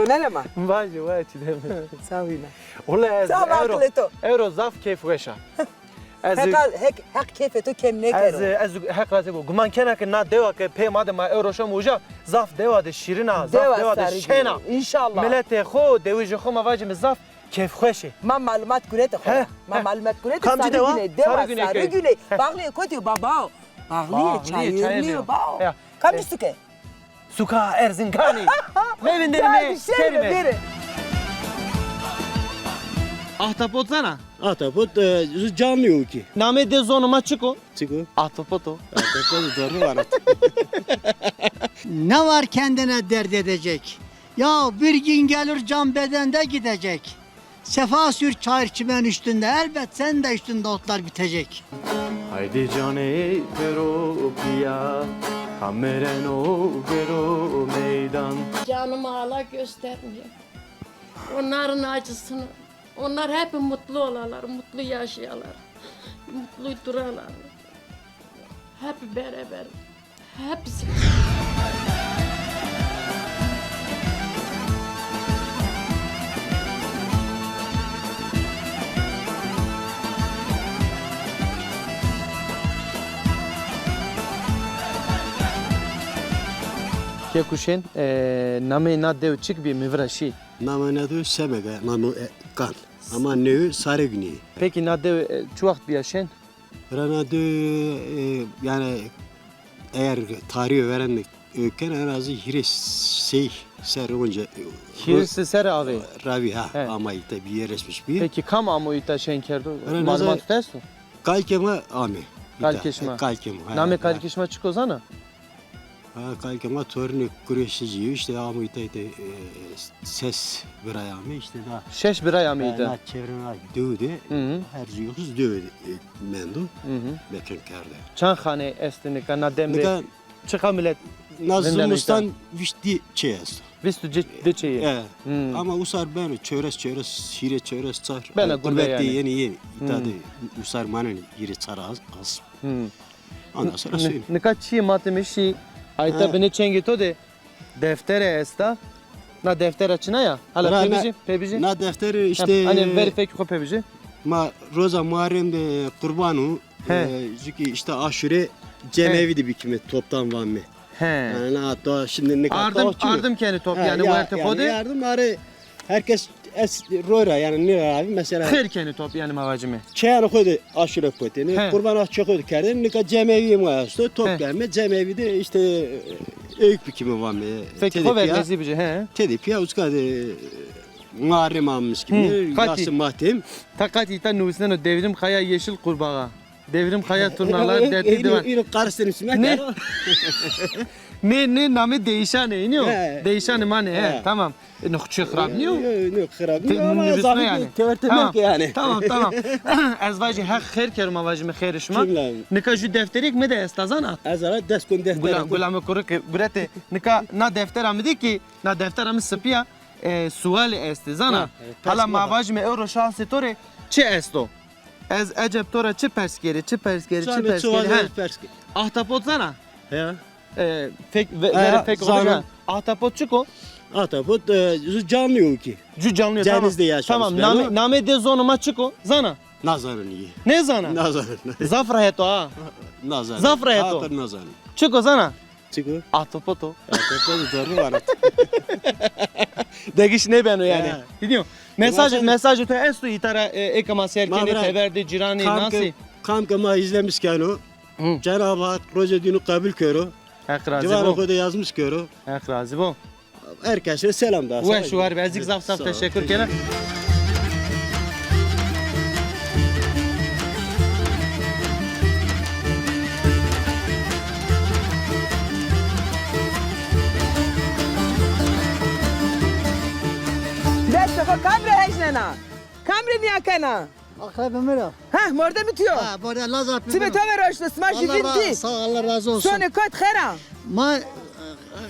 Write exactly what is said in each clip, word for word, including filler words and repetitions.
Nere ma? Vajî, vajî, Çîdem. Sağ ol. Wele ez Sağ ol, ewro, ewro zaf keyfweş a. Ez Heq, Heq, Heq keyfê to kem nêkero. Ez, ez Heq razî bo. Guman kena ke na dewa ke pê ma de ma ewro şoma uca, zaf dewa de şîrin a, zaf dewa de şen a. Înşallah. Miletê xo, dewijê xo ma vajîme zaf keyfxweş ê. Ma malumat gurete xo ra. Ma malumat gurete. Kamcî dewa? Sarıgüne. Dewa Sarıgüne. Bağlîyê kotî yo babao? Bağlîyê Çayırlı yo bao. Kamcî suke? Suka Erzinganî. Mevindene mi şerîme. Ahtapot zana? Ahtapot, e, canlı yo ki. Namê dê zonê ma çik o? Çik o? Ahtapot o. Ahtapot, doğru var. Ne var kendine dert edecek? Ya bir gün gelir can bedende gidecek. Sefa sür çayır çimen üstünde, elbet sen de üstünde otlar bitecek. Haydi canê pêro pîya, ha mireno vêro meydan. Canımı ala göstermeyeyim. Onların acısını, onlar hep mutlu olalar, mutlu yaşayalar, mutlu duralar. Hep beraber. Hepsi. Kekuşên, e, nameyê na dew çik bî, mi vira şî? Nameyê na dew Semega, nameyê, e, kan. Ama newi Sarıgünü. Peki na dew, e, çi wext bîya şên? Rana de, e, yani eğer tarihi veren de öken en azı hîrê sey ser onca, e, hîrê sey ser avê. Ravi ha, ama tabi yerleşmiş bir. Peki kam amo îta şên kerdo? Malumat tu esto? Kalkê ma ame. Kalkê şima. Kalkê ma, ha. Namê kalkê şima çik o zana? Ha, kalkê ma torunê Kureşicî yo, işte amo îta, îta, e, ses biray ame, işte da. Şeş biray ame îta. Na çevre na dew de, her cuyuksuz dew de, e, mendo, mekan kerde. Çand xane estê nika na dem de? Nika çiqa milet na zimistan vîst di çê esto. Vîst di çê yê. E, ama usar beno çewres çewres, hîrê çewres çar. Bena gurbe yani. Yeni yeni. Îta de usar manenê hîrê çar az, az. Ondan sonra söyle. Nika çîyê ma teme şî, ayta binê çengê to de deftere esta. Na deftera çina ya? Hala pê bijî, pê bijî. Na deftere işte. Hani verî fekê xo pê bijî. Ma roza Muharrem de qurban o. He. E, çünkü işte aşure cemevi de bikime toptan vanme. He. Yani na hatta şimdi ne kadar ardım, ardım kenê top yani wertê xo de. Yardım arı. Herkes es roy ra yani nîra abi mesela. Xêr kenê top yani ma vacime. Çeyanê xo de aşure kotêne. He. Qurban aşure xo de kerdêne. Nika cemevîyê ma esto. Top gelme. Cemevî de işte, e, ewk bikime vame. Fekê xo ver nezî bije, he. Tede pîya uska de, e, Muharrem ammiş gibi. Yası matem. Ta qatî ta nusneno Devrim Kaya yeşil kurbağa. Devrim Kaya turnalar dertli divan. Îno qarştên isme ne? Ne, ne, namê değişane, iniyo? Değişane mane, he, tamam. E, no, çi xirab niyo? Yo, no, xirab niyo ama zafî yani. Tever temek yani. Tamam, tamam. Ez vajî Heq xêr kero, ma vajîme xêrê şima. Nika ju defterêk mi de esta zana? Ez ara dest kon defter. Gula, gula mi kuru ki, gurete. Nika na deftera mi de ki, na deftera mi sipî ya, e, sualî estê zana. Hala ma vajîme ewro şansê to rê çi esto? Ez eceb to ra çi pers kerî, çi pers kerî, çi pers kerî? He. Ahtapot zana? He. E, fek, ve, verê fek zana. Ahtapot çik o? Ahtapot, e, ju canlı yo ki. Ju canlı yo, tamam. Denizde yaşamış. Tamam, namê, namê dê zonê ma çik o? Zana? Nazanin iyi. Nêzana? Nazanin. Zaf rehet o ha. Nazanin. Zaf rehet o. Ahtapot nazanin. Çik o zana? Çik o? Ahtapot o. Ahtapot o, doğru var. Degiş nêbeno yani. Bînîyo. Mesaj, mesajê to esto îta ra, e, eke ma ser kenê, tever de, cîranî, nasî? Kam ke ma izlemiş keno. Cenab-ı Hak rocê dînû qebul kero. Heq razî bo. Ciwanê xo de yazmış kero. Heq razî bo. Herkese selam da. Weş û war be. Ez zî zaf zaf teşekkür kena. Destê xo kam rê hejnena? Kam rê nîya kena? Akrabê mi ra. Ha, mordemê to yo. Ha, mordem Lazar. Çimê to ver roşno, sima jî vindî. Sağ ol, Allah razı olsun. Sonê kot xêr a? Ma, e,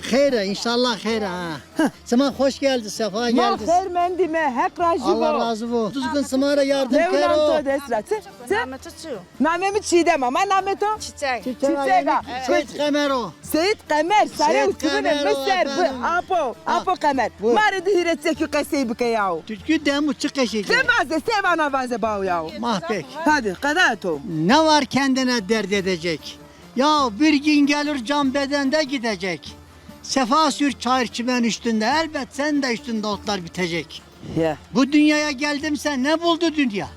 Xeyr e, înşallah xeyr e ha. Sima hoş geldi, sefa geldi. Ma xeyr mendîme, Heq razî bo. Allah razî bo. Düzgün sima ra yardım kero. Newnan to dest ra. Çi? Çi? Name to çi yo? Name mi Çiğdem a. Ma name to? Çiçek. Çiçek a. Seyîd Qemer o. Seyîd Qemer, sarê û çiğdem mi ser bi. Apo, Apo Qemer. Ma rê di hîrê çekî qesey bike yaw. Türkü demu çi qesey? Se vaze, se vana vaze baw yaw. Mah pek. Hadi, qeda to. Ne var kendine dert edecek? Ya bir gün gelir can bedende gidecek. Sefa sür çayır çimen üstünde, elbet sen de üstünde otlar bitecek. Ya. Bu dünyaya geldimse ne buldu dünya?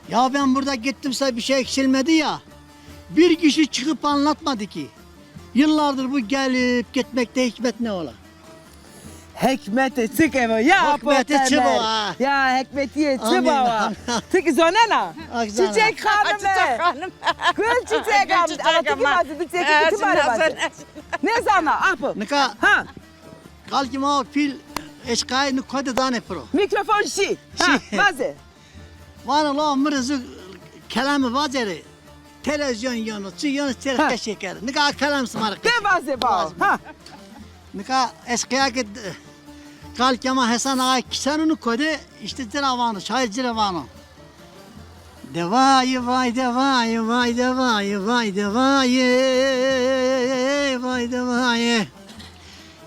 Ya ben burada gittimse bir şey eksilmedi ya. Bir kişi çıkıp anlatmadı ki. Yıllardır bu gelip gitmekte hikmet ne ola? Hekmetê çi ke bo ya Apo Qemer. Hekmetê çi bo ha? Ya hekmetîye çi bo ha? Ti ki zonena? Çiçek Xanim e. Gul Çiçek am. Ama ti ki ma zî di çekî ti ma rê vaze. Nêzana Apo. Nika. Ha. Kalkî ma pîl eşqayê ni kode danê piro. Mikrofon şî. Ha, vaze. Vano la mi rê zû kelamî vacerê. Televîzyon yeno, çi yeno, çi rê qesey kero. Nika a kelam sima rê qesey. De vaze ba. Ha. Nika eşqîya ke d-, kalkê ma Hesen Ağa kîseno ni kode, îşte ci ra vano, şair ci ra vano. De vayê, vay de vayê, vay de vayê, vay de vayê, vay de vayê.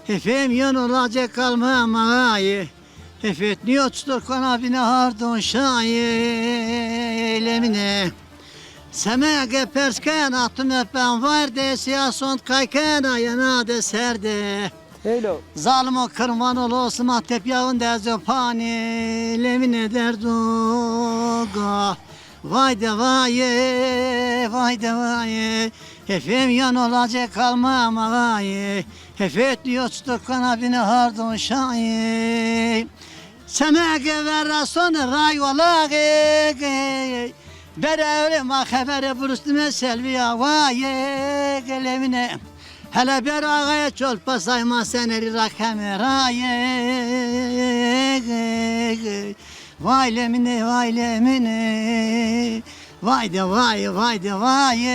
Hefêm yeno lacê kalme ma ayê. Hefêt nîyo çitur kona bîne hardon şayê, Lemîne. Semege pers kena tu me penvardê, sîya sond kay kena yena de serde. Heylo. Zalimo kirmano lo sima tepya vinde ez o panê, Lemîne derdo ga. Vay de vayê, vay de vayê. Hefêm yeno lacê kalme ma ayê. Hefêt nîyo çitur kona bîne hardon şayê. Semege verra sone ray walaxê. Bere ewrê ma xebere burustime Selvîya wayê, Lemîne. Hele ber axayê çol pasay ma senerî ra keme rayê. Vay Lemîne, vay Lemîne. Vay de vay, vay de vay,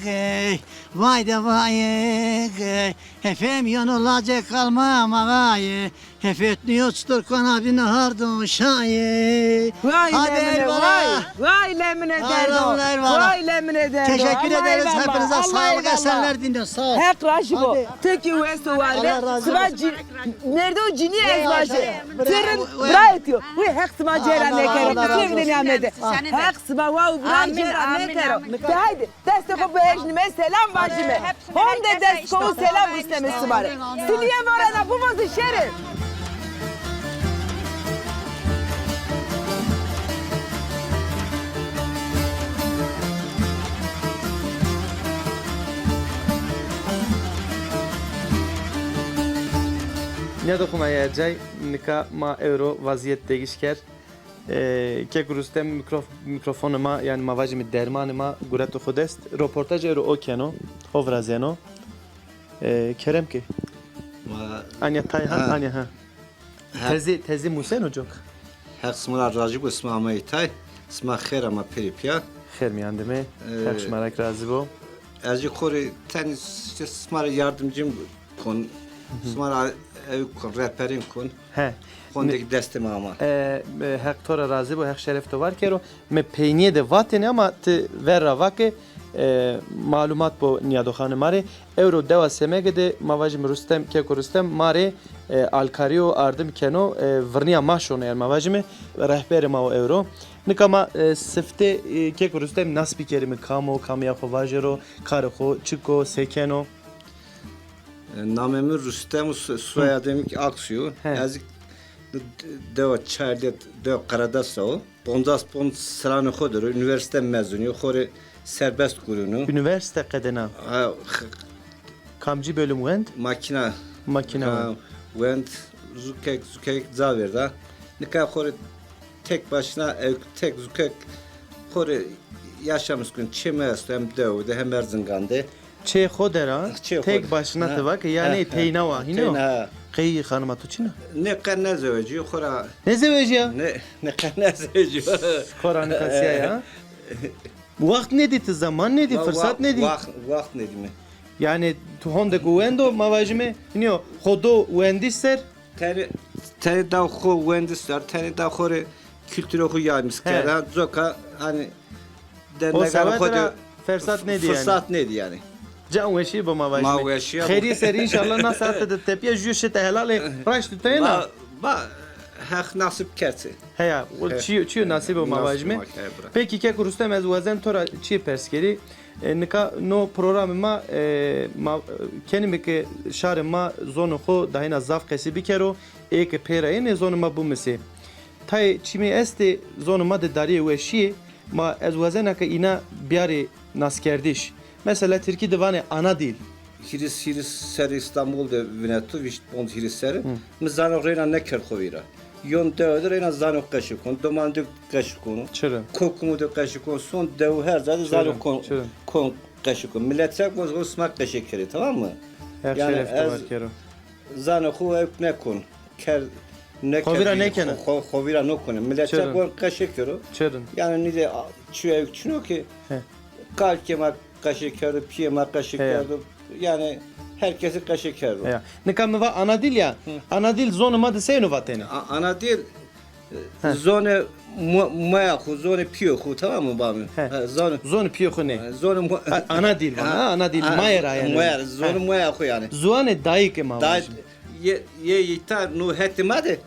ey. Vay de vay, ey. Hefêm yeno lacê kalme ma ayê. Hefêt nîyo çitur kona bîne hardon şayê. Vay Lemîne, vay. Vay Lemîne derdo. Vay Lemîne derdo. Teşekkür ederiz hepinize. Sağlık, esenler dinliyoruz. Sağ ol. Heq razî bo. Ti ki wes û war be. Sima ci-, merdo cinî ez vajî. Ti rind bira etîyo. Wî Heq sima cêra nêkero. Ti çi vînenî Amedê. Heq sima wa û bira cêra nêkero. De haydi, destê xo biejnîme, selam vajîme. Honde dest xo û selam rusneme sima rê. Silîye vorena, bivozî şêrê. Nîyadoxê ma yê ercay, nika ma ewro vazîyet degîş kerd. E, kek Rustem mikrof-, mîkrofonê ma, yanî ma vajîme dermanê ma gureto xo dest. Roportajê ewro o keno, o virazeno. E, kerem ke. Ma- Anya tay ha, ha. Anya ha. Tezî, tezî museno cok. Heq sima ra razî bo, sima ameyî tay. Sima xêr ama pêrî pîya. Xêr mîyan dime. Ee, Heq şima ra kî razî bo. Ez jî xo rê tenî s-, sima rê yardimcîm kon. Sima ra ew kon, rehberîn kon. He. Hondê kî destê ma ama. E, e, Heq to ra razî bo, Heq şeref to var kero. Mi peynîye de vatêne ama ti ver ra vake, e, malumat bo nîyadoxanê ma rê. Ewro dewa Semege de ma vajîme Rustem, keko Rustem ma rê, e, alkarî û ardim keno, e, virnîya ma şono, yanî ma vajîme rehberê ma o ewro. Nika ma, e, sifte, e, keko Rustem nas bikerîme, kam o, kamîya xo vajero, karê xo çik o, se keno? E, namê mi Rustem û so-, soyadê mi kî Aksu yo. He. Ez dewa Çayeliya, dewa Qeredes ra wo. Poncas ponc serranê xo der o, unîversîte mezun yo, xo rê serbest gurîno. Unîversîte qedêna? Ha, x-, Kamcî bölüm wend? Makîna. Makîna wend. Ha, wend, zukek, zukek ca verda. Nika xo rê tek başına, e, tek zukek xo rê yaşamış kun, çê mi esto, hem dewe de hem Erzingan de. Çê xo der a? Çê xo der. Tek başına ti vake, yanî teyna wa, hîno? Teyna, ha. Qey xanima to çin a? Nê, qe nêzewecîyo, xora. Nêzewecîya? Nê, nê, qe nêzewecîyo. Xora nika sîya ya. Waxt nêdî ti, zaman nêdî, firsat nêdî? Waxt, waxt nêdîme. Yanî tu honde ku wendo, ma vajîme, nîyo, xo do wendiş ser. Tenê, tenê da xo wendiş ser, tenê da xo rê kulturê xo yaymis kerd. Ha, coka, hanî, o dernegara xo de fersat nêdî yanî. Firsat nêdî yanî. Can weşî bo ma vajîme. Ma weşîya bo. Xeyrîye ser înşallah na saete de tepîya jû şite helalê raşt teyna. Ma, ma Heq nasip kerd se. Heya, o çîyo, çîyo nasîb o ma vajîme. Pekî keko Rustem, ez wazen to ra çîyê pers kerî. E, nika no programê ma, e, ma, e, kenîme ke şarê ma zonê xo dahîna zaf qesî bikero, ê ke pê ra ênê zonê ma bimisê. Tayê çîmê estê, zonê ma de darîyê weşîyê, ma ez wazena ke îna biyarê naskerdiş. Mesela tirkî de vanê ana dil. Hîris, hîris serrî Îstanbul de vineto, vîst ponc hîris serrî. Hı. Mi zano reyna nêkerd xo vîra. Yon dewe de reyna zano qeşî kon, doman de qeşî kon. Çira? Kokumu de qeşî kon, son dewu her ca de zano kon, kon qeşî kon. Milet se kon, sima qeşî kerê, tamam mı? Her şeref de var kero. Zanê xo ewk nêkon. Ker nêkerdî. Xo vîra nêkena. Xo, xo, xo vîra nêkone. Milet se kon qeşî kero. Çirin. Yanî nîde a, çi ewk çin o ki. He. Kalkê ma qeşî kerdo, pîyê ma qeşî kerdo. Yanî her kesî qeşî kerdo. Ya. Nika mi va ana dil ya. Hı. Ana dil zonê ma de seyno vatêne? A, ana dil, e, zonê mo-, moya xo, zonê pîyê xo, tamam mı bamî? He. He, zonê, zonê pîyê xo nê. He, zonê mo-, a, ana dil vana, ha, ana dil, a, maye ra yanî. Moya, zonê moya xo yanî. Zuanê dayîkê ma vajî. Yê, yê îta no hetê ma de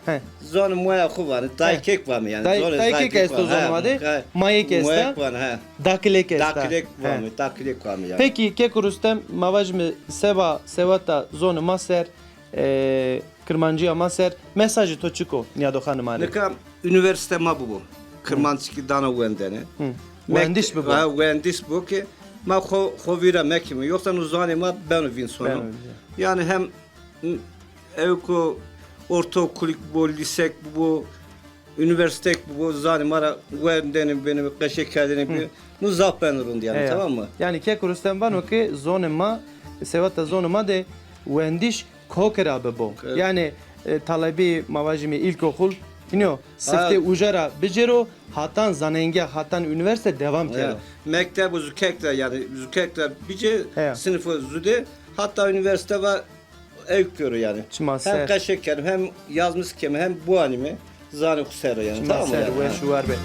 zonê moya xo vanê. Dayikêk vame yanî. Dayikêk esto zonê ma de, mayêk esta. Dakilêk esta. Dakilêk vame, dakilêk vame yanî. Pekî, keko Rustem, ma vajîme seba, seweta zonê ma ser, e, kirmancîya ma ser, mesajê to çik o nîyadoxanê ma rê? Nika unîversîte ma bibo. Kirmanckî dana wendene. Wendiş bibo. Ha, wendiş bo ke ma xo, xo vîra mekîme. Yoxsa no zanê ma beno vîn sono. Beno vîn. Yanî hem ewko ortaokulîk bibo, lîsek bibo, unîversîteyêk bibo, zanê ma ra wendene bêne, qeşê kerdene bêne. No zaf beno rind yanî, tamam mı? Yanî keko Rustem vano ke zonê ma, seweta zonê ma de wendiş koke ra bibo. Evet. Yanî, e, talebî ma vajîme îlkokul, nîyo, sifte uca ra bicêro, hatan zanengiya, hatan unîversîte devam kero. Mekteb û zukek ra, yanî zukek ra bicê, sinifo zu de, hata unîversîte va ewk kero yanî. Çima ser. Hem qeşê kerîme, hem yazmis keme, hem biwanîme zanê xo ser ra yanî. Çima ser, weş û war be.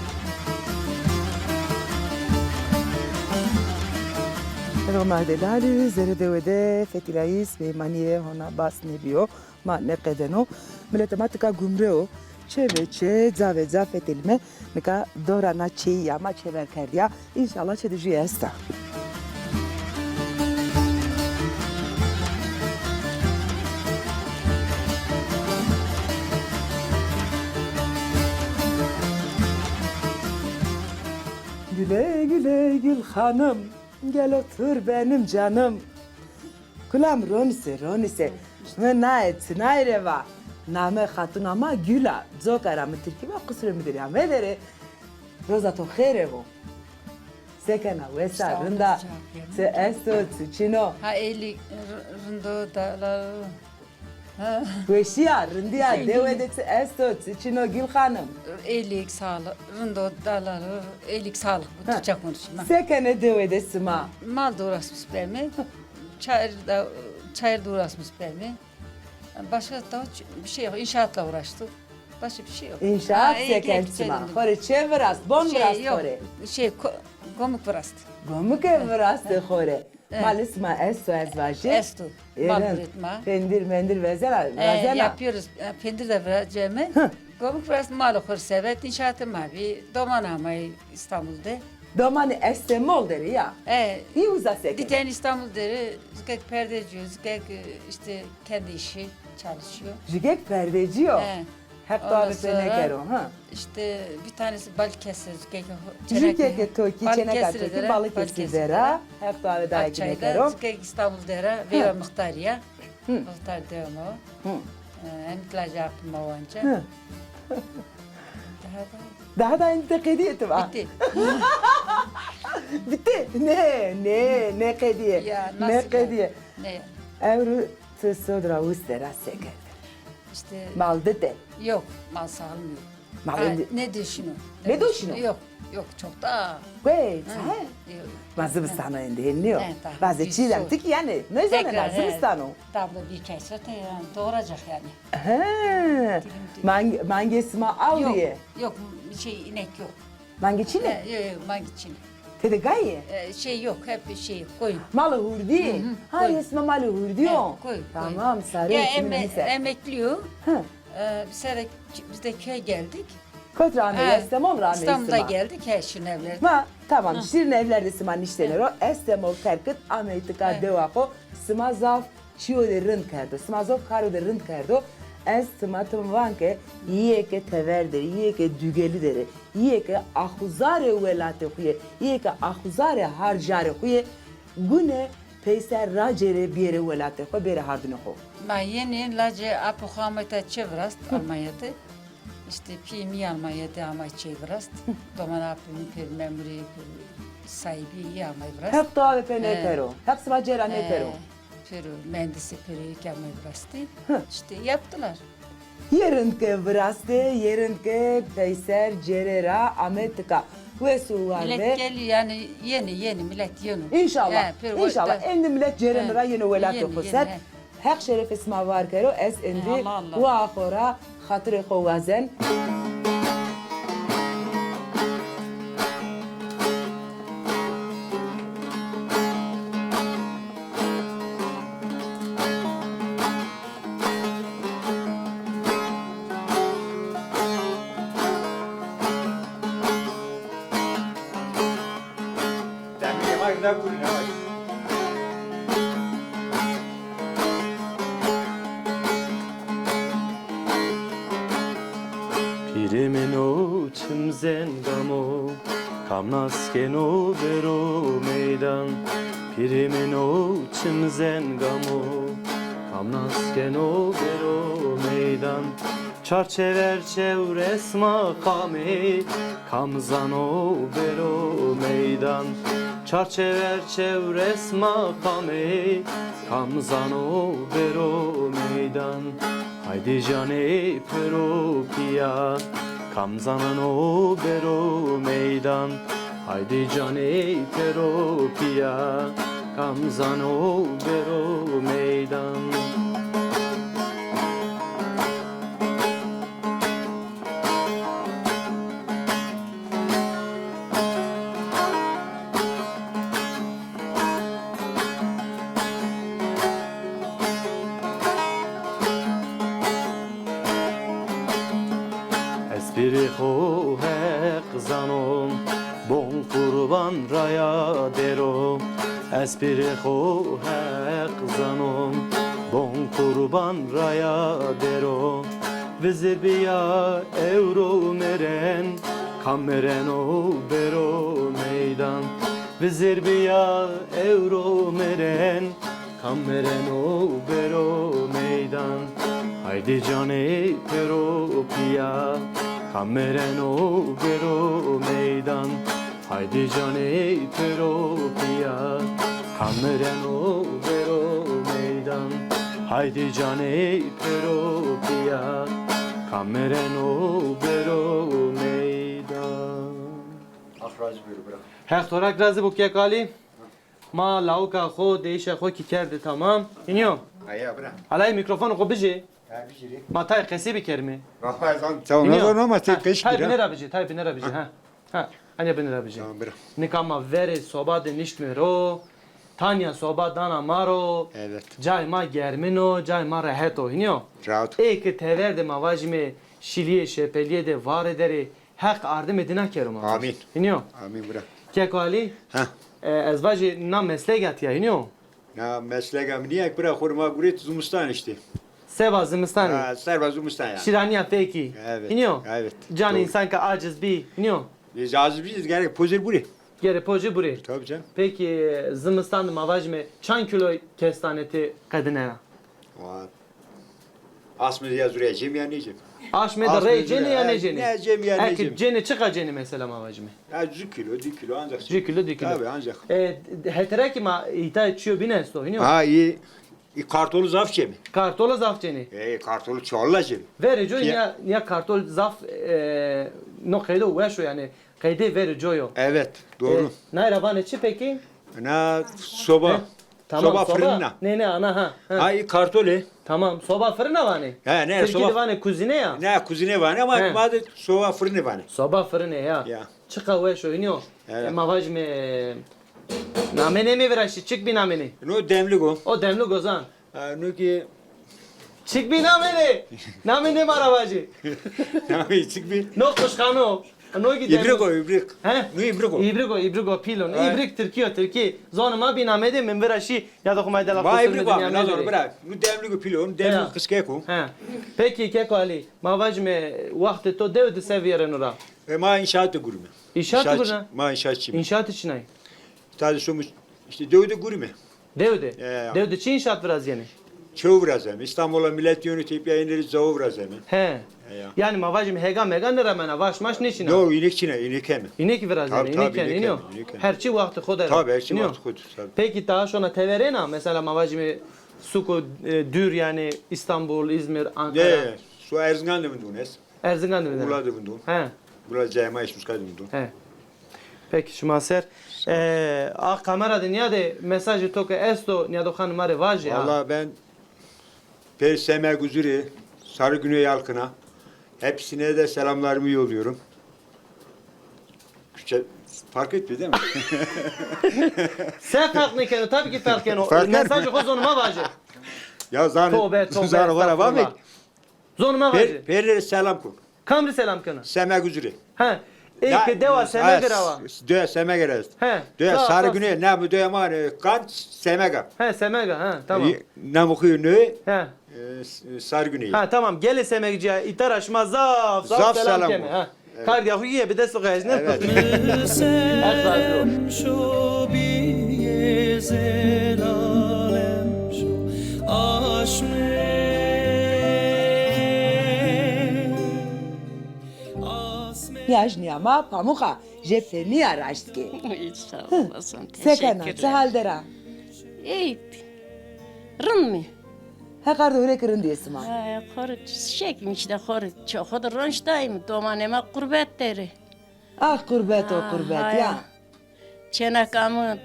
Ero ma de lalî, zerrê dewe de Fetîl Ayîz meymanîyê hona bas nêbîyo. Ma nêqedeno. Miletê ma tika gumre o. Çê ve çê, ca ve ca fetelîme. Nika dora na çêyî ya ma çêver kerdîya. Înşallah çê de jû esta. Güle güle Gül Hanım, gel otur benim canım. Kulam ronîse, ronîse. Mi naye çinay rê va. Name xatuna ma Gül a. Coka ra mi tirkî va, qusurê mi derî. Ame derê. Roza to xêre bo. Se kena, wes a, rind a? Çi esto, çi çin o? Ha, elîk, r-, rind o, delal. Ha. Weşîya, rindîya, dewe de çi esto, çi çin o Gül Hanım? Elîk, sağlık, rind o, delal, elîk, sağlık. Bu Türkçe konuşayım ha. Se kenê dewe de sima? Mal de uğraşmış beme. Çayır da, çayır da uğraşmış beme. Başka da ç-, bir şey yok. İnşaatla uğraştık. Başka bir şey yok. İnşaat seken sima. Xo rê çê virast, bon virast xo rê? Şey, gomik virast. Gomike virast xo rê. Malê sima esto ez vajî? Esto. Mal viratma. Pendir mendir vezena, vazena? Yapıyoruz. E, pendir de viraceme. Gomik virast, malê xo rê sebet, inşaatê ma bî, doman amay İstanbul de. Domanî estê mol derî ya? E, hî uza seken? Diten İstanbul derî, zikek perdecî yo, zikek, e, işte kendi işi çalışıyor. Zikek perdecî yo? He. Heq to ave pê nêkero, ha? İşte bir tanesi Balıkesir, zikek. Zikek to kî çêneka to kî Balıkesir dera, Heq to ave daye kî nêkero. Zikek İstanbul dera, veyva muhtarî ya. Muhtar dewe ma o. E, hem lajê aqil ma wanca. Daha da. Daha da indi de qedîyê ti va. Bitti. Bitti. Ne, ne, ne qedîye. Ya, ne qedîye. Ne? Ewro ti sod ra ustera se kerde? İşte. Mal dite? Yok, mal sağlam yok. Ma Ha, êndî nêdişino. Nêdişino? Yok, yok, çok da. Wey, Ha, he. yok. Ma zimistano êndî, hên nîyo. He, tamam. Bazı Biz çî zan çok. tik yani. Ne zaman Tekrar, he. zimistano? Tablo bir kese de yani doğuracak yani. He. Dilim dilim. Mang, mangê sima Yok, awrîye. yok, şey inek yok. Mangê çin ê? He, yok, yok, mangê çin. Tede gayê? E, şey yok, hep şey koyun. Malê hurdî. Hı hı, Ha, koyun. yê sima malê hurdî yo. He, koyun, koyun. Tamam, sarê Ya, çimî eme- nîse. emekli o. Hı. E, bir sene bizde köye geldik. Kot ra amey, Ha, Estemol ra amey İstanbul'a sima. geldik, he, şirin evlerde. Ma, tamam, Hı. şirin evlerde sima niştene ro. Estemol terkit amey tika He. dewa xo, sima zaf çîyo de rind kerdo. Sima zaf karo de rind kerdo. Ez sima tim van ke yiyê ke tever der ê, yiyê ke dugeli der ê, yiyê ke axuzarê welatê xo yê, yiyê ke axuzarê harcarê xo yê, gune peyser racêrê bêrê welatê xo, bêrê hardunê xo. Ma yenê lacê apê xo amay ta çê virast Almanya de. İşte pîyê mi Almanya de amay çê virast. Doman apê mi pêro memurî, pêro sahibî yê amay virast. Heq to avê pê He. nêkero. Heq sima cêra He. nêkero. Pêro mühendisi, pêro yê ke amay virastî. Hı. İşte yaptılar. Yê rind ke virastê, yê rind ke peyser cêrê ra ame tika. Wes û war Millet be. geliyor yani yeni yeni millet yeni. İnşallah. He, pêro İnşallah. wexta- Êndî millet cêrê mi He. ra yeno welatê Yeni, xo yeni, ser. he. Heq şerefê sima var kero, ez êndî He, Allah Allah. wa xo ra xatirê xo wazen. Demî yemek ne gurîne vay. Pîrê min o çim zengam o, kam nas keno bero meydan. Pîrê min o çim zengam o, kam nas keno bero meydan. Çar çever çewres maqamê, kam zano bero meydan. Çar çever çewres maqamê, kam zano bero meydan. Haydê canê pêro pîya, kam zanano bero meydan. Haydê canê pêro pîya, kam zano bero meydan. Ez pîrê xo Heq zano, bon qurban raya dero. Ez pîrê xo Heq zano, bon qurban raya dero. Vizêr bîya ewro meren, kam mereno bero meydan. Vizêr bîya ewro meren, kam mereno bero meydan. Haydê canê pêro pîya, kam mereno bero meydan. Haydê canê pêro pîya, kam mereno bero meydan. Haydê canê pêro pîya, kam mereno bero meydan. Heq razî bîyo, bira. Heq to ra razî bo kek Alî. Ma lawika xo, deyişa xo kî kerde tamam. Hînî yo? Aya, bira. Alay mîkrofonê xo bijê. Ha, bijîrê. Ma tay qesey bikerîme. Vallahi ez an, çaw nêzano ama sey qesey bira. Tay bine ra bijê, tay bine ra bijê, ha. Ha, anya bine ra bijê. Tamam, bira. Nika ma verê soba de niştme ro. Tanya soba dana ma ro. Evet. Cay ma germin o, cay ma rehet o. Hînî yo? Rahat. Ê ke tever de ma vajîme şilîye, şepelîye de vare derê. Heq ardimê dina kero ma. Amîn. Hînî yo? Amîn bira. Keko Alî? Ha. E, ez vajî na mesleka tîya, hînî yo? Na mesleka mi nîya ke bira, xo rê ma gurêt zimistan îşte. Seba zimistan. Ha, seba zimistan ya. Şîranîya fekî. Evet. Hînî yo? Evet. Canê însan ke aciz bî, hînî yo? E, aciz bî, gerek pozê burê. Gerek pozê burê. Tabii canım. Pekî, zimistan de ma vajîme çand kîlo kestanetî qedinena? Wa- Aşmê de ya zûrî cême ya nêcême. Aşmê de rey cêne ya nêcêne? Nêcême ya nêcême. Eke cêne, çiqa cêne mesela ma vajîme? Ya, di kîlo, di kîlo ancak. Di kîlo, di kîlo. Tabii, ancak. E, hetere kî ma îta çîyo bîne esto, hînî yo? Ha, î. Î kartolu zaf cême. Kartolu zaf cêne. E, kartolu çalla cême. Verê coy niya, niya kartol zaf, e, no qeydo weş o yani. Qeydê verê coy o. Evet, doğru. E, nay ra vanê çi peki? Na soba. E, tamam, soba, soba fırına. Ne, ne, ana ha. Ha, î kartol ê. Tamam, soba fırına vanê. He, ne, Tirkî soba de vanê kuzine ya. Ne, kuzine vanê ama ma de soba fırını vanê. Soba fırını ya. Ya. Çiqa weş o, inî yo. Evet. E, ma vajîme, namê nê mi viraşî, çik bî namê nê? No demlik o. O demlik o zan. Ha, no ki. Çik bî namê nê? Namê nê ma ra vajî. Namê çik bî? No quşxane o. No ki demlik. İbrik o, ibrik. He? No ibrik o. İbrik o, ibrik o, pîl o. He. İbrik tirkî yo, tirkî. Zonê ma bî namê de, min viraşî, ya da xo ma de la. Ma ibrik o, na zon bira. No demlik o, pîl o, no demlik o, qişkek o. He. Peki, Keko Ali, ma vajîme, wextê to dew de se vîyereno ra? E, ma înşaat de gurîme. Înşaat de gurîme? Ma înşaatçîme. Înşaat çinay? Tade şomu işte dew de gurîme. Dew de? E, ya. Dew de çi înşaat virazîyenê? Çew virazeme. İstanbul'a millet yönü tepya ineri cawo virazeme. He. E, ya. Yani ma vajîme hega mega nêremena, vaş maş nêçîna? No, înek çîna, înek heme. Înek virazîyenê, înek kenê, înî yo? Her çi wextê xo der. Tabii, her çi wextê xo der, tabii. Peki, daha şona teverêna, mesela ma vajîme suko, e, dûr yani İstanbul, İzmir, Ankara? Ne, so Erzingan de vindûn ez. Erzingan de vindûn. Urla de vindûn. He. Urla cayê ma eşmuskan de vindûn. He. Peki, şima ser. E, a kamera de nîyade mesajê to ke esto, nîyado xanima rê vaje ha. Vallahi ben Pêr Semeguzurê, Sarı Güney halkına, hepsine de selamlarımı yolluyorum. Kürtçe fark etmiyor değil mi? Se ferq nêkeno, tabii ki ferq keno. Mesajê xo zonê ma vaje. Ya zan, tobe, tobe, zan vara vame. Zonê ma vaje. Pêr, pêrê rê selam kon. Kam rê selam kena? Semeguzurê. He. Ê ke dewa Semege ra wa. Dewa Semege ra est. He. Dewa Sarı Güney, ne bu dewa ma, e, kan Semega. He, Semega, he, tamam. E, namê xo yo nê? He. E, Sarı Güney. Ha, tamam. Gelê Semegcîya, îta ra şima zaf, zaf selam keme. Ha. Kardîya xo yê bi dest xo qejne. Evet. Nîya jî nîya ma Pamuk a, jê fêmîya raşt kê. Sağ olasın. Se kena, çi hal der a? Ey, rind mi? Heq ardo hurêk rind ê sima. Ay, xo rê şekîm işte, xo rê ço xo de ronc dayîm, domanê ma qurbet der ê. Ah, qurbet o, qurbet ya. Çêneka mi,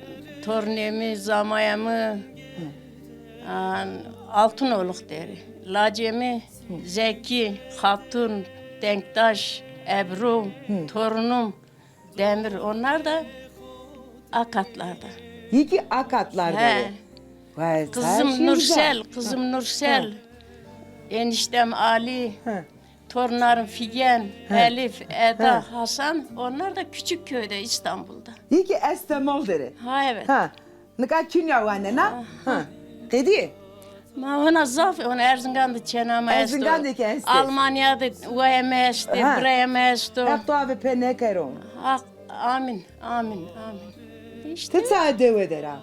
tornê mi, zamaya mi, an, Altinoğlu der ê. Lacê mi, Zekî, Xatun, Denktaş, Ebru, torunum. Demir, onlar da a katlarda. Yê kî a katlarda. He. Vay, kızım Nursel, kızım Nursel. Eniştem Ali. Torunlarım Figen, Elif, Eda, Hasan. Onlar da küçük köyde, İstanbul'da. Yê kî Estemol der ê. Ha, evet. Ha. Nika çinya wanena? Ha. Qedî? Ma hona zaf, hona Erzingan de çêna ma esto. Erzingan de kî estê. Almanya de waya mi estê, biraya mi esto. Heq to ave pê nêkero. Heq, amin, amin, amin. İşte. Ti ça dewe der a?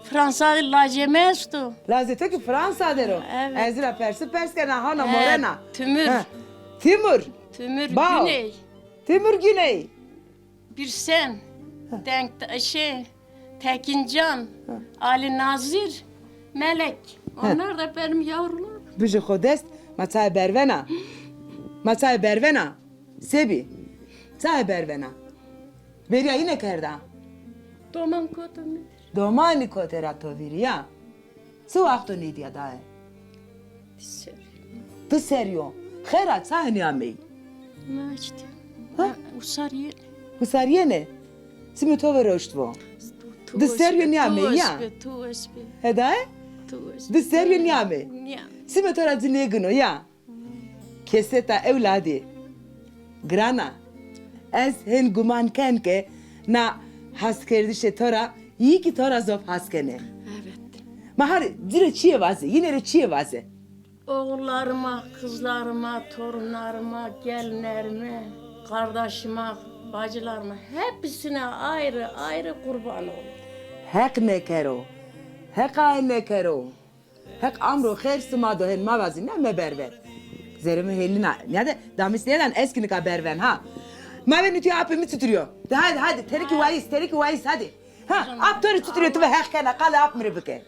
Fransa de lacê mi esto. Lacê to kî Fransa der o. Evet. Ez ra persi pers kena, hona morena. Timur. Timur. Timur Güney. Timur Güney. Birsen, Denktaş, şey, Tekincan, Ali Nazir, Melek. Onlar da benim yavrularım. Bijî xo dest, ma çayê bervena. Ma çayê bervena. Sebî. Çayê bervena. Bêrîya îne kerda. Doman kotê mi. Domanî kotê ra to vîrî ya. Çi wexto nêdîya daye? Di serrî. Di serrî yo. Xêr a, ça henî ameyî? Na işte. Ha? Usar yenê. Usar yenê? Çimê to ve roşt vo. Di serrî yo nîyameyî ya? Tu wes bê, tu wes bê. Hedaye? Tu wes bê. Di serrî yo nîyameyî. Nîya. Çimê to ra ci nêgino ya? Keseta ewladî. Giran a. Ez hên guman ken ke na haskerdişê to ra, yî kî to ra zof has kenê. Evet. Ma harî ci rê çîyê vaze, yîne rê çîyê vaze. Oğullarıma, kızlarıma, torunlarıma, gelinlerime, kardeşime, bacılarıma, hepsine ayrı ayrı kurban olayım. Heq nêkero. Heq aye nêkero. Heq amro xêr sima do hên ma vazî, nîya meberve. Zerrê mi hêlîna. Nîyade damîs nêdan, ez kî nika berven ha. Ma ve nutîya apê mi çitur yo. De hadi, hadi, tenekî wayîs, tenekî wayîs, hadi. Ha, ap to rê çitur yo, ti ve Heq kena, qalê ap mi rê bike.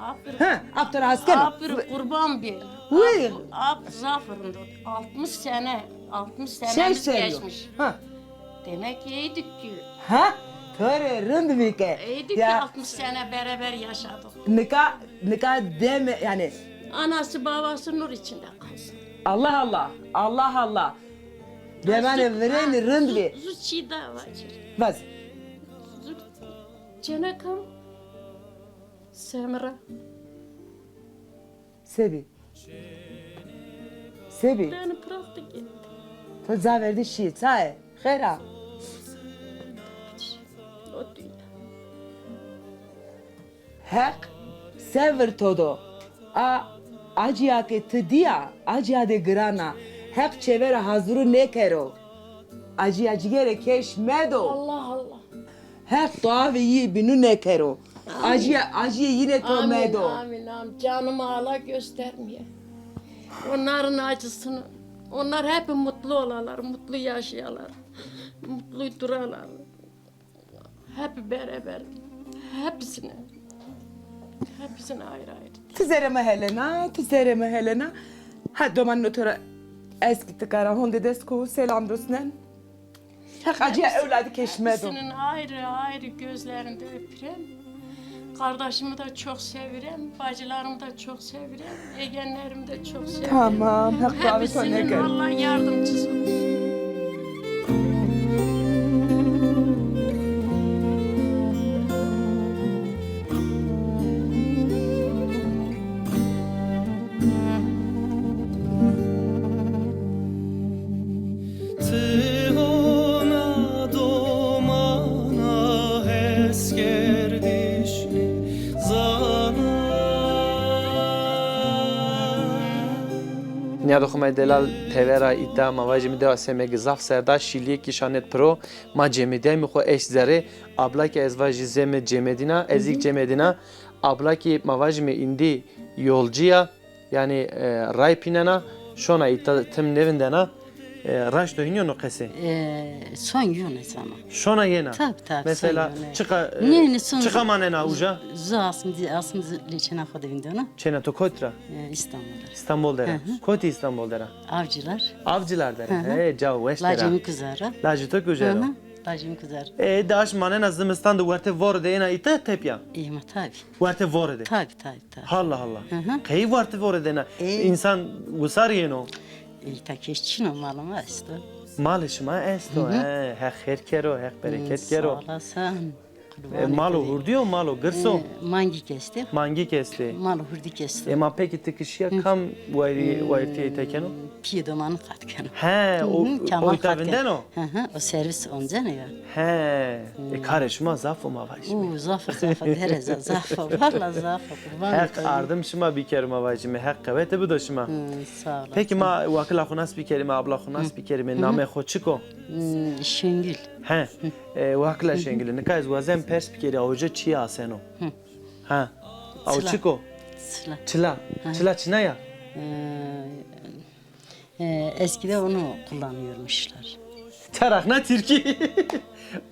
Apir, ha, apir asker. Apir kurban bir. Uy. Ap, ap zaf rind o. Altmış sene, altmış sene geçmiş. Ha. Demek ki iyiydik ki. Ha? Tore rind mi ke. İyiydik ki altmış sene beraber yaşadık. Nika, nika deme yani. Anası babası nur içinde kalsın. Allah Allah. Allah Allah. Demane virên rind bi. Zu çî da vacir. Vaz. Zu çenekam semra. Sebi. Sebi. Beni bıraktı gitti. To zaverdî şî, ça ye? Xêr a? O dünya. Heq se vir to do. A acîya ke ti dîya, acîya de giran a. Heq çêver a hazirû nêkero. Acîya cîgerê keş medo. Allah Allah. Heq toavê yî bînû nêkero. Amin. Acîye, acîye yîne to medo. Amin, amin. Canımı Allah göstermeye. Onların acısını, onlar hep mutlu olalar, mutlu yaşayalar, mutlu duralar. Hep beraber, hepsine, hepsine ayrı ayrı. Ti zerê mi Helena, ti zerê mi Helena. Ha, domanino to ra ez kî ti kara honde dest ko selam rusnen. Heq acîya ewladî keş medo. Hepsinin ayrı ayrı gözlerinde öpürem. Kardeşimi de çok severim, bacılarımı da çok severim, yeğenlerimi de çok severim. Tamam, Heq toavê to nêkero. Hepsinin Allah yardımcısı olsun. Ti hona domana hes kerdişnî zana. Nîyadoxê ma yê delal tevera îta ma vajîme dewa Semegî zaf ser da, şîlîyê kî şanet piro, ma cemedîyayme xo eşt zerê, abla kî ez vajî zeme cemedîna, ez îk cemedîna, abla kî ma vajîme îndî yolcî ya, yanî, e, ray pînena, şona îta tim nêvindena, e, raşt o hînî yo no qesê? E, son yo nêzana. Şona yena? Tabi, tabi, mesela, son yo ne. Çiqa, e, nê, nê, son çiqa manena uca? Zu asm, asm zu lê çêna xo de vindena. Çêna to kot ra? E, Îstanbul de. Îstanbul de ra. Hı hı. Kotî Îstanbul de ra? Avcılar. Avcılar de ra. Hı hı. He, ca weş de ra. Lacê mi kuzar ra. Lacê to kuzar ra. Hı hı. Lacê mi kuzar ra. E, de aş manena zimistan de werte vore de êna îta tepya? E, ma tabi. Werte vore de? Tabi, tabi. Halla halla. Hı hı. Qey werte vore de na? E. Însan wisar yeno. E, îta keş çin o, malê ma esto. Malê şima esto, hı hı, he. Heq xêr kero, Heq bereket kero. Hı, sağ olasın. E, kurban, malo hurdî yo, malo girs o? E, mangîk estê. Mangîk estê. Malo hurdîk estê. E, ma pekî ti kî şîya kam wayîrî, wayîrtîye îta keno? Pîyê domanî qat keno. He, o, hı hı, o îta vindeno? Hı hı, o servis onceno ya. He, e, karê şima zaf o ma vajîme. Û, zaf o, zaf o, dereza zaf o, valla zaf o, qurban. Heq ardim şima bîkero ma vajîme, Heq qewete bido şima. Hı, sağ olasın. Pekî ma wakila xo nas bîkerîme, abla xo nas bîkerîme, namê xo çik o? Hı, Şengül. He, e, wakila Şengül. Nika ez wazen pers bîkerî, awica çîyê aseno? Hı. Ha, aw çik o? Çila. Çila. Hı. Çila çina ya? E, E, eskide onu kullanıyormuşlar. Çaraq na Tirkî.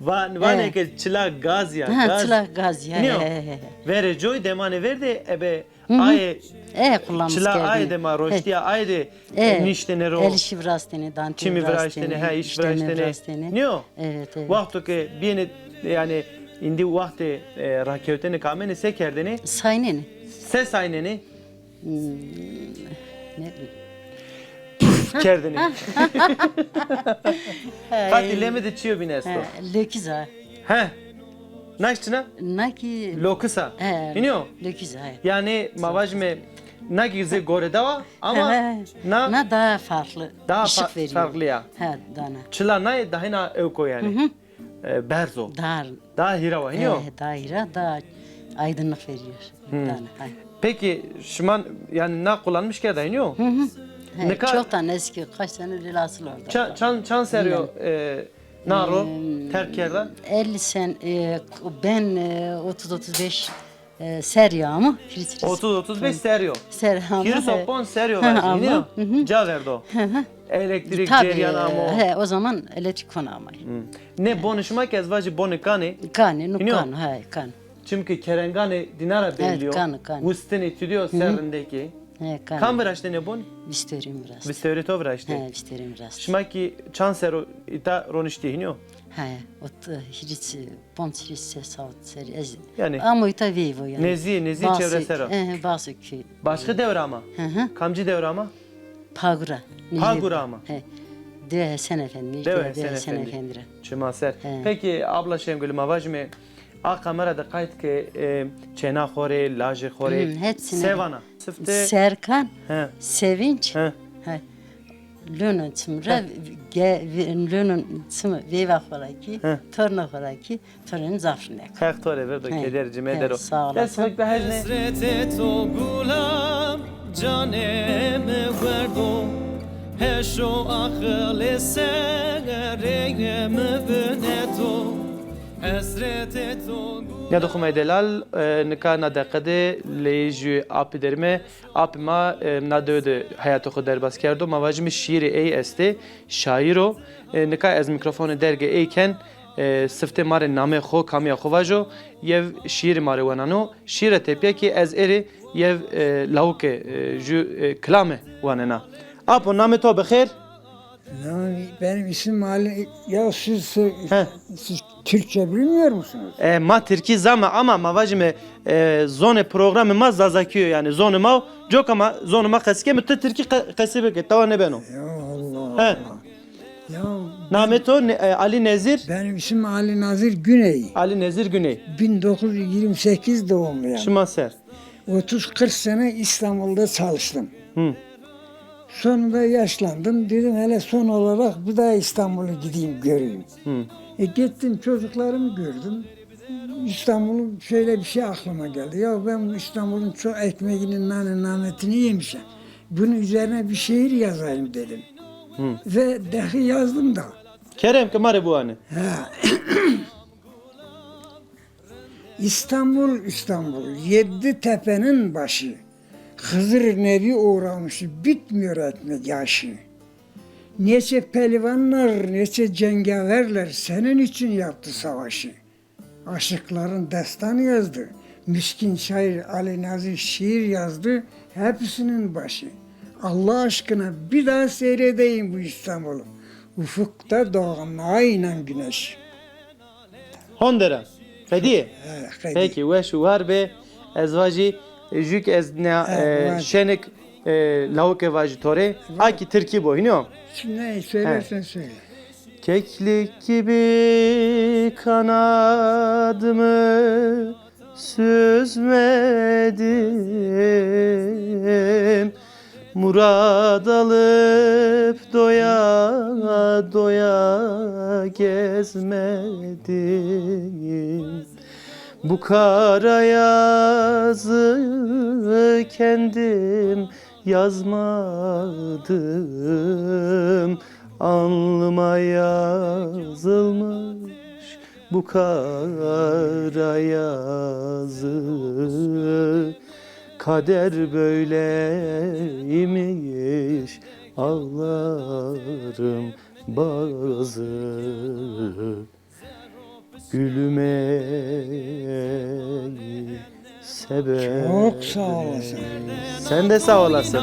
Van, vanê ke çila gaz ya, ha, gaz. Çila gaz ya, he, he, he. Verê coy, demanê ver de ebe aye, e, çila aye de ma roştîya, aye de, e, niştêne ro. El işi viraştêne, dantî viraştêne, he, iş viraştêne. Nîyo? Evet, evet. Wexto ke bîyêne, yanî, îndî wextê, e, rakewtene ke amêne se kerdêne? Saynêne. Se saynêne? Hmm, ne bileyim. Kerdinî. Qatî lê mi de çîyo bîn esto. He, lokîz a. He. Naş çina? Nakî lokîz a. He. Hînî yo? Lokîz a, he. Yanî ma vajîme nakî zê gore dawa ama na, na daha farklı. Daha ışık fa-, veriyor. Farklı ya. He, dana. Çila nayê dahîna ewk o yanî. Hı hı. E, berz o. Daha, daha hîra wa, hînî yo? E, daha hîra, daha aydınlık veriyor. Hı. Dana, hay. Peki şima yanî na kullanmış kerda, hînî yo? Hı hı. He, nika çoktan eski, kaç sene velhasıl orada. Ça-, çan, çan serrî yo, e, na ro terk kerda? Elli sen, e, ben, e, otuz otuz beş E, serrî yo ama. Otuz otuz beş serrî yo. Serrî yo ama. Hîris û ponc serrî yo vajî, hînî yo? Ca verdo. Elektrik ceryan amo. He, o zaman elektrik kona amay. Nê bonê şima ke ez vajî bonê kanê. Kanê, no kano, he, kano. Çimkî kerenganê dîna ra belli yo. Evet, kan, kan. Wistinê tu de yo, ser rindekî. He, kan. Kam viraştêne bun? Vîst verî mi viraşt. Vîst verî to viraştê? He, vîst verî mi viraşt. Şima kî çand serr o îta roniştî hînî yo? He, ot-, hîris, ponc hîris ses, hawt serrî ez. Yanî. Ama îta veyvo yanî. Nêzî, nêzî çewre serr o. He, he, bazı köy. Başka dewra ama? Hı hı. Kamcî dewra ama? Pagura. Pagura ama? He. Dewe Hesen Efendi. Dewe Hesen Efendi. Çima ser. He. Peki abla Şengül, ma vajime, a kamera de qayt ke, e, çêna xo rê, lajê xo rê. Hı, hepsini. Se vana? Sifte? Serkan, he. Sevinç. He. He. Lönün çim ra, lönün çim veyva xo ra kî, torna xo ra kî, torun zaf rindek. Heq to rê verdo keder, ci medero. Sağ olasın. Dest xo hejne. Hesretê to gulam, canê mi werdo, heşo aqilê serê mi vineto. Hesretê to gulam. Nîyadoxê ma yê delal, e, nika na deqe de leyê jû apî derîme. Apê ma, e, na dewe de heyatê xo derbas kerdo. Ma vajîme şîîrê ey estê, şaîr o. E, nika ez mîkrofonê dergê ey ken, e, siftê ma rê nameyê xo, kamîya xo vajo, yew şîîrê ma rê wenano. Şîîre tepîya kî ez ê rê yew, e, lawike, e, jû, e, kilame wanena. Apo, namê to bi xêr? Namı, benim isim Ali. Ya siz, siz, siz Türkçe bilmiyor musunuz? E, ma tirkî zame ama ma vajime, e, zonê programê ma zazakî yo, yanî zonê ma o, coka ma zonê ma qesey keme, ti tirkî qe-, qesey bike, tawa nêbeno. Ya Allah Allah. Ya namê to ne-, e, Ali Nezîr? Benim isim Ali Nazir Güney. Ali Nezîr Güney. Bin dokuz yüz yirmi sekiz doğumluyum. Şima ser. Otuz kırk sene İstanbul'da çalıştım. Hı. Sonunda yaşlandım. Dedim hele son olarak bir daha İstanbul'u gideyim göreyim. Hı. E, gittim, çocuklarımı gördüm. İstanbul'u, şöyle bir şey aklıma geldi. Ya ben bu İstanbul'un çok ekmeğini, nanı, nametini yemişim. Bunun üzerine bir şiir yazayım dedim. Hı. Ve dahi yazdım da. Kerem ke ma rê biwane. Ha. İstanbul, İstanbul, yedi tepenin başı. Hızır Nebi uğramış, bitmiyor ekmek yaşı. Neçe pehlivanlar, neçe cengaverler senin için yaptı savaşı. Aşıkların destan yazdı. Miskin şair Ali Nazir şiir yazdı. Hepsinin başı. Allah aşkına bir daha seyredeyim bu İstanbul'u. Ufukta doğan aynen güneş. Honde ra. Qedîyê? He, qedî. Peki, weş û war be. Ez vajî, jû ke ez ne, e, şenik, e, lawike vajî to rê. A kî tirkî bo, hînî yo? Şimdi ne söylersen söyle. Keklik gibi kanadımı süzmedim. Murad alıp doya doya gezmedim. Bu kara yazı kendim yazmadım. Alnıma yazılmış bu kara yazı, kader böyleymiş, ağlarım bazı. Gülmeyi sever. Çok sağ olasın. Sen de sağ olasın.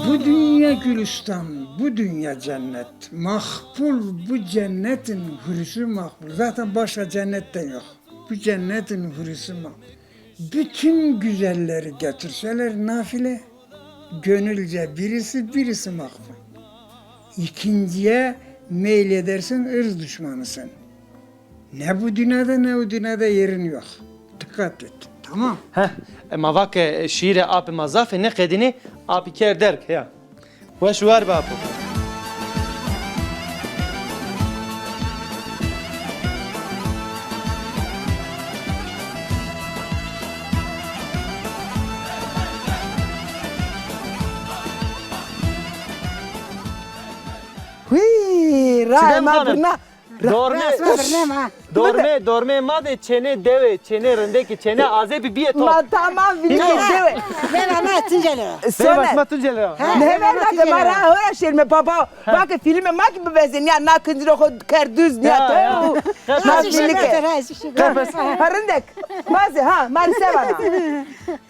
Bu dünya gülistan, bu dünya cennet. Makbul, bu cennetin hürüsü makbul. Zaten başka cennet de yok. Bu cennetin hürüsü makbul. Bütün güzelleri getirseler nafile, gönülce birisi, birisi makbul. İkinciye meyledersin, ırz düşmanısın. Ne bu dünyada ne o dünyada yerin yok. Dikkat et. Tamam. Heh, e, ma va ke şîîrê apê ma zaf ê, nêqedînê, apî kerd derg, ya. Weş û war be apo. Hî, rae ma birna. Dormê, esma birneme ha. Dormê, dormê ma de çênê dewe, çênê rindekî, çênê azebî bîye to. Ma tamam, vînî dewe. Veva ma Tunceli ra. Veva ma Tunceli ra. Ne veva ke ma ra hora şêrme baba. Vake fîlmê ma kî biveze, nîya na kinciro xo kerd duz, nîya to. Nasıl şeker? Ha, rindek. Vaze ha, ma rê se vana.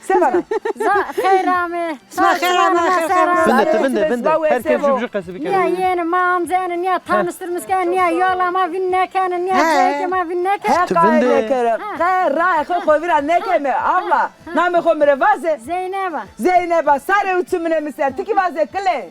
Se vana. Za xeyr ame. Sima xeyr ame, xeyr, xeyr. Vinde, ti vinde, vinde. Her kes jû jû qesî bikero. Nîya yenî ma amzenî, nîya tanıştırmış kenî, nîya yola ma vîn nêkenî, nîya cayê ma vîn nêkenî. He, qay nêkero. Qe raye xo xo vîra nêkeme, abla. Namê xo mi rê vaze. Zeyneba. Zeyneba, sarê û çimine mi ser. Ti kî vaze kile.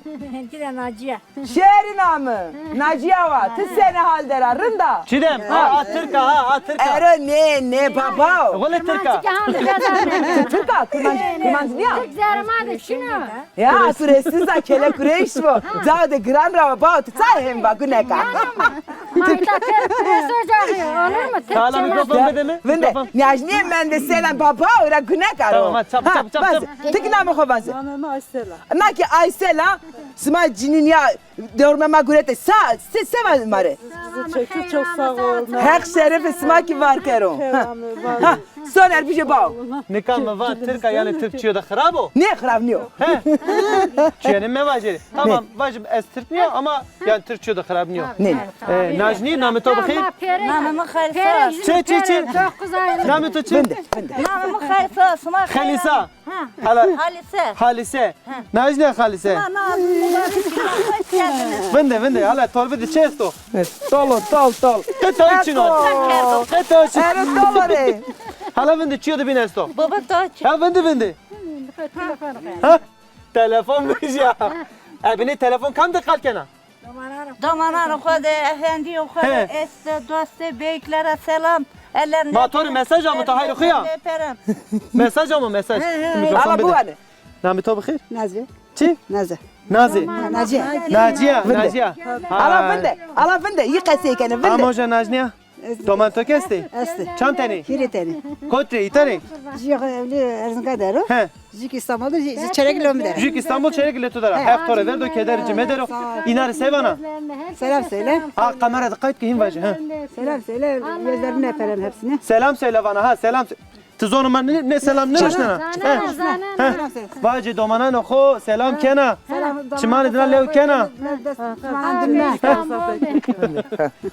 Ti de Naciye. Şêrîna mi, Naciya wa, ti senî hal der a, rind a? Çîdem, ha, a Tirk a, ha, a Tirk a. Ero nê, nê baba. Wele Tirk a. Ti Tirk a, Kurmanc, Kurmanc nîya? Tirk zerê ma de çin o. Ya, tu rê siz a, kele Kureyş vo. Cao de giran ra wa, baba, tu ça hem va, guneka. Ma îta Tirk, Tirk socağı, olur mu? Hala mikrofon bide mi? Vinde, Niyajnîye mende selam, baba, ora guneka ro. Tamam, hadi, çap, çap, çap, çap. Ti kî namê xo vaze. Namê mi Aysel a. Na kî Aysel a, sima cinî nîya dormê ma gurete. Sa, se, se va ma rê? Sizi çekti, çok sağ olun. Heq şerefê sima kî var kero. Ha, Soner bije bao. Nika mi va Tirk a, yanî Tirk çîyo de xirab o? Nê, xirab nîyo. He. Çîyo nê mevajerî. Tamam, vajim ez Tirk nîyo ama yanî Tirk çîyo de xirab nîyo. Nê. E, Najnî, namê to bi xêr? Namê mi Xelîsa. Çi, çi, çi? Namê to çi? Vinde, vinde. Namê mi Xelîsa, sima xeyr. Xelîsa. Ha. Hala. Halîse. Halîse. Ha. Najnî Halîse. Na, na, hoş geldiniz. Vinde, vinde. Hala torbe de çi esto? Tol o, tol, tol. Qe to çin o. Qe to çin. Ero tol o rê. Hala vinde çîyo de bîn esto. Baba to çin. Ha, vinde, vinde. Ha? Telefon bije. E, binê telefon kam de qal kena? Domananê xo de, efendîyê xo de, eşte, dostê, beyklere selam. Ellerinden öperim. Ma to rê mesaj amo, to hayrê xo ya. Mesaj amo, mesaj. He, he. Mikrofon bide. Ala biwane. Namê to bi xêr? Naze. Çi? Naze. Naze. Ha, Naciye. Naciye, Naciye. Ala vinde, ala vinde, yî qesey kenê, vinde. Ama hoca Najnîya? Doman to kî estê? Estê. Çand tenê? Hîrê tenê. Kot rê, îta rê? Jû evlî Erzingan der o. He. Jû kî Îstanbul der, jû, jû Çerekî Lomî der o. Jû kî Îstanbul, Çerekî Lomî der o. He. Heq to rê verdo, keder ci meder o. Îna rê se vana? Selam söyle. A, kamera de qayt ke hîn vaje, he. Selam söyle, gözlerinden öperim hepsini. Selam söyle vana, ha, selam sö-, Ti zonê ma nê, nê selam nênuşnena? He. He. Vacê domananê xo selam kena. Çimanê dina lew kena.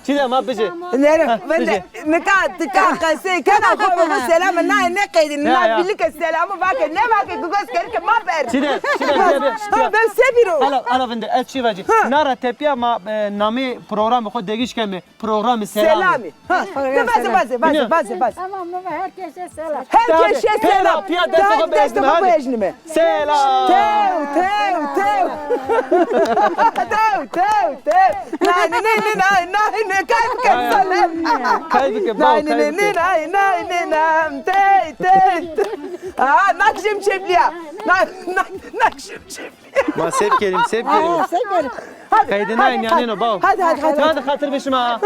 Çîdem, ma bijê. Nêro, vinde, nika, tika qesey kena, xo bi xo selam, nayê nêqeydîn, na vîlike selamî vake, nêvake, gugos kerike ma ber. Çîdem, Çîdem, bîya, bîya. Ha, ben se bîro. Hala, hala vinde, ez çî vacî. Na ra tepîya ma, e, namê programê xo degîş keme. Programê selamî. Selamî. Ha, de vaze, vaze, vaze, vaze, vaze. Tamam, tamam, herkese selam. Herkese selam. Pêra, pîya destê xo bejnime. Selam. Tew, tew, tew. Tew, tew, tew. Nay, nay, nay, nay, nay, nay, nay, kay bike, selam. Kay bike, bau, kay bike. Nay, nay, nay, nay, nay, nam, tey, tey, tey. Aa, nakşem çepliya. Nak, nak, nakşem çepliya. Ma sep kerim, sep kerim. Ha, sep kerim. Hadi, qeydîna hadi, nîyanêno, bau. Hadi, hadi, hadi. Hadi, xatir be şima.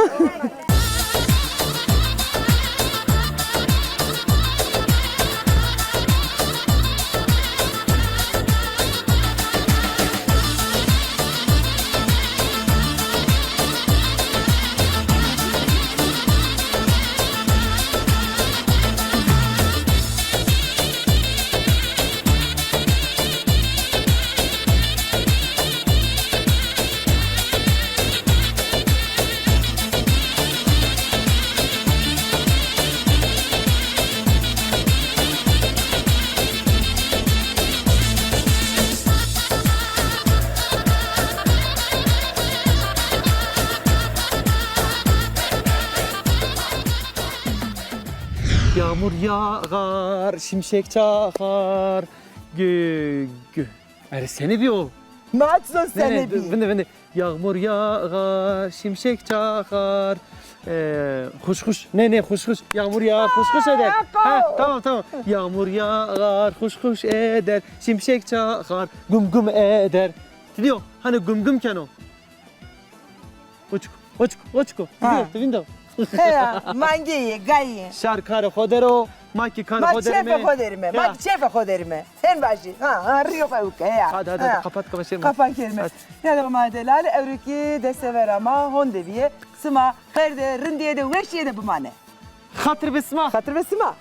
Yağmur yağar, şimşek çakar. Gü, gü. Erê senî bî o? Ma çi zon senî bî? Vinde, vinde. Yağmur yağar, şimşek çakar. E, huş huş. Ne, ne, huş huş. Yağmur yağar, huş huş eder. Ha, tamam, tamam. Yağmur yağar, huş huş eder. Şimşek çakar, güm güm eder. Ti dîyo, hanî güm güm keno. Uçko, uçko, uçko. Ha. Ti vîndo, ti vîndo. Heya, mangê yê, gayê. Şar karê xo der o. Ma kî kar Ma xo derîme. Çêfê xo derîme. Ma Ya. Kî çêfê xo derîme. Sen vajî. Ha, ha, rîyo xo ewke ya. Hadi, hadi, Ha. Hadi, kapat, kapat, şey. Kapan kerime. Hadi. Ya da ma delal, ewro kî destê vera ma honde bîye. Sima xêr de, rindîye de, weşîye de bimane. Xatir be sima. Xatir be sima.